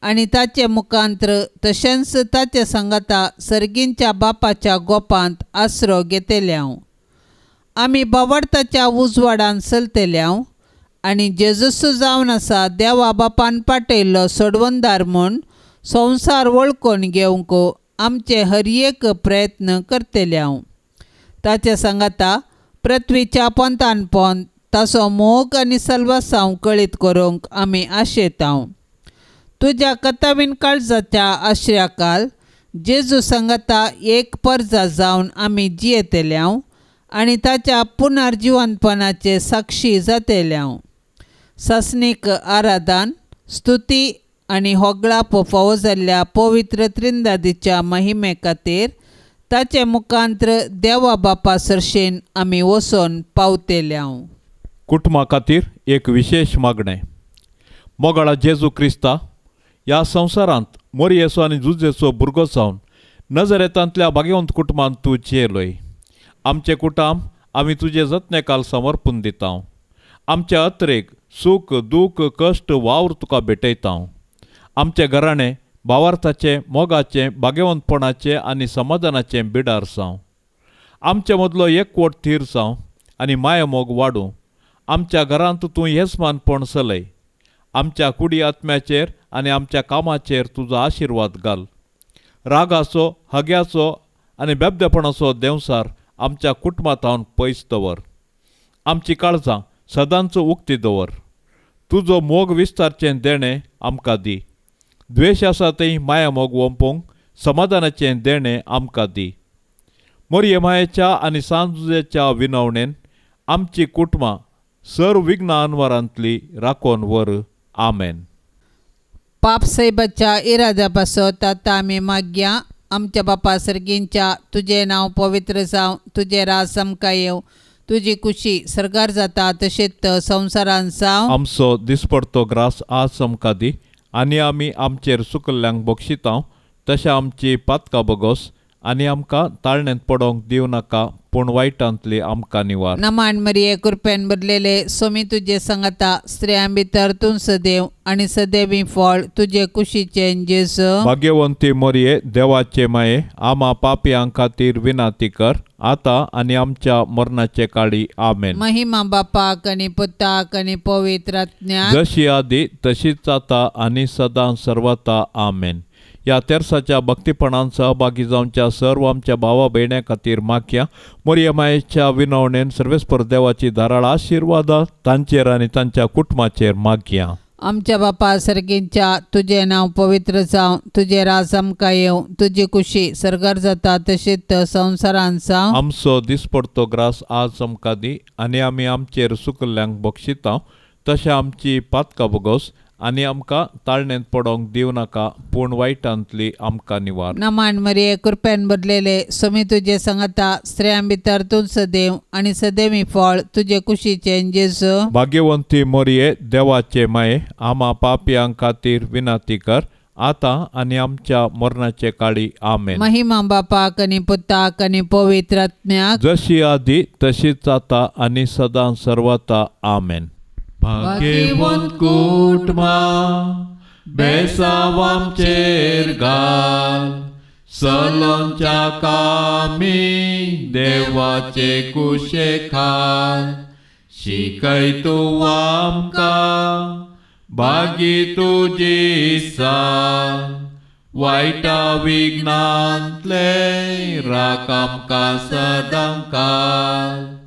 आनी ताचे मुखांत्र तशेंच ताचे सांगाता सर्गींच्या बापाच्या गोपांत आसरो घेतल्यांव. आमी बावडताच्या उजवाडान चलतल्यांव आनी जेजूस जावन आसा देवा बापान पाटयल्लो सोडवणदार म्हूण संवसार वळखून घेवंक आमचे हर एक प्रयत्न करतल्यांव. ताचे सांगाता पृथ्वीच्या पोंतान पोंत ताचो मोग आनी सल्वासांव कळीत करूंक आमी आशेतांव. तुज्या कथावीन काळजाच्या आश्र्याकाल जेजू सांगाता एक परजा जावन आमी जियेतल्यांव आनी ताच्या पुनर्जिवनपणाचे साक्षी जातेल्यांव. सासणीक आराधन, स्तुती आनी होगळाप फावो जाल्ल्या पवित्र त्रिंदादीच्या महिमे खातीर ताचे मुखांत्र देवा बापा सरशेन आमी वचोन पावतेल्यांव. कुटुंबा खातीर एक विशेश मागणें. मोगाळा जेजू क्रिस्ता, ह्या संवसारांत मोरयेचो आनी जुजेचो भुरगो जावन नजरेतांतल्या भाग्यवंत कुटुंबांत तूं जियेलोय. आमचें कुटुंब आमी तुजे जतनेकाल समर्पून दिता. आमच्या अत्रेक सूख दूख कश्ट वावर तुका भेटयता. आमचें घराणें भावार्थाचें, मोगाचें, भाग्यवंतपणाचें आनी समाधानाचें बिडार जावं. आमचे मदलो एकवट थीर जावं आनी मायामोग वाडूं. आमच्या घरांत तूं येजमानपण चलय. आमच्या कुडी आत्म्याचेर आनी आमच्या कामाचेर तुजो आशिर्वाद घाल. रागाचो, हग्याचो आनी बेबदेपणाचो देंवसार आमच्या कुटुंबांत पयस दवर. आमची काळजां सदांच उक्ती दवर. तुजो मोग विस्तारचें देणें आमकां दी. द्वेश आसा थंय माया मोग वोंपूंक समाधानाचें देणें आमकां दी. मोरये मायेच्या आनी सांजुजेच्या विनवणेन आमची कुटुंबां सर्व विघ्न अनवरांतली राखोन व्हर. आमेन. पाप साहेबाच्या इराद्या पासत आतां आमी मागया. आमच्या बापा सर्गींच्या तुजें नांव पवित्र जावं, तुजें राज आमकां येवं, तुजी कुशी सर्गार जाता तशेंच संवसारान जावं. आमचो दिसपडतो ग्रास आज आमकां दी आनी आमी आमचेर चुकल्ल्यांक बक्षितांव तशें आमची पातकां बगोस आनी आमकां ताळणेंत पडोवंक दिवं नाका, पूण वायटांतली आमकां निवार. नमान मरिये, कृपेन भरलेले, स्वामी तुजे संगता, स्त्रियां भितर तूं सदैव आनी सदैवी फळ तुजे कुशीचें जेजू. भाग्यवंती मरिये, देवाचे माये, आमा पापयां खातीर विनंती कर आतां आनी आमच्या मरणाचे काळी. आमेन. महिमा बापाक आनी पुताक आनी पवित्र आत्म्याक, जशी आदी तशीच आतां आनी सदां सर्वता. आमेन. ह्या तेर्साच्या भक्तीपणान सहभागी जावच्या सर्व आमच्या भावा भयण्यां खातीर मागया. मोरये मायेच्या विनवणेन सर्वेस्पर देवाची धाराळ आशिर्वादां तांचेर आनी तांच्या कुटुंबाचेर मागया. आमच्या बापा सर्गींच्या तुजें नांव पवित्र जावं, तुजें राज आमकां येवं, तुजी कुशी सर्गार जाता तशीच संवसारान जावं. आमचो दिसपडतो ग्रास आज आमकां दी आनी आमी आमचेर चुकल्ल्यांक बक्षितांव तशें आमची पातकां बगोस आनी आमकां ताळणेंत पडोवंक दिवं नाका, पूण वायटांतली आमकां निवार. नमान मरिये, कृपेन भरलेले, स्वामी तुजे संगता, स्त्रियां भितर तूं सदैव आनी सदैवी फळ तुजे कुशीचें जेजू. भाग्यवंती मरिये, देवाचे माये, आमा पापयां खातीर विनंती कर आतां आनी आमच्या मरणाचे काळी. आमेन. महिमा बापाक आनी पुताक आनी पवित्र आत्म्याक, जशी आदी तशीच आतां आनी सदां सर्वता. आमेन. भाग्यवंत कुटुंबां बेसांव आमचेर घाल, सलोंच्या कामी देवाचे कुशे खाल, शिकय तूं आमकां भागी तुजी साल, वायटा विघ्नांतले राख आमकां सदां काल.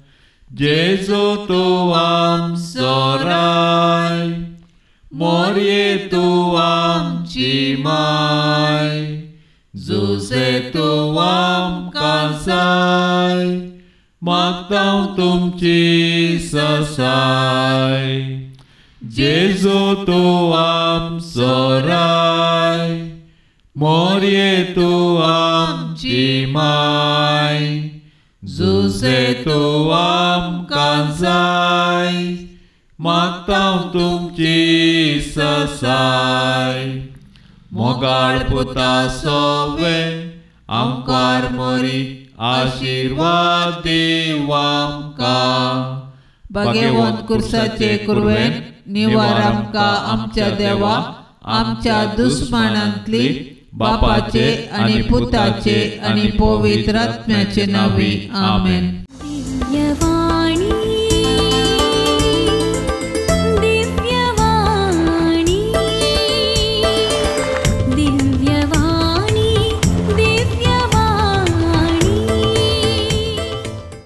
जेजू तूं आमचो राय, मोरये तूं आमची माय, जुजे तूं आमकां जाय, मागतांव तुमची ससाय. जेजू तूं आमचो राय, मोरये तूं आमची माय, जुजे तूं आमकां जाय, मागतांव तुमची ससाय. मोगाळ पुता सोवे आमकार मोरी, आशिर्वाद दीव आमकां. भाग्यवंत कुर्साचे कुरवेन निवार आमकां आमच्या देवा, आमच्या दुस्मानांतली, बापाचे आनी पुताचे आनी पवित्र आत्म्याचे नांवी. आमेन.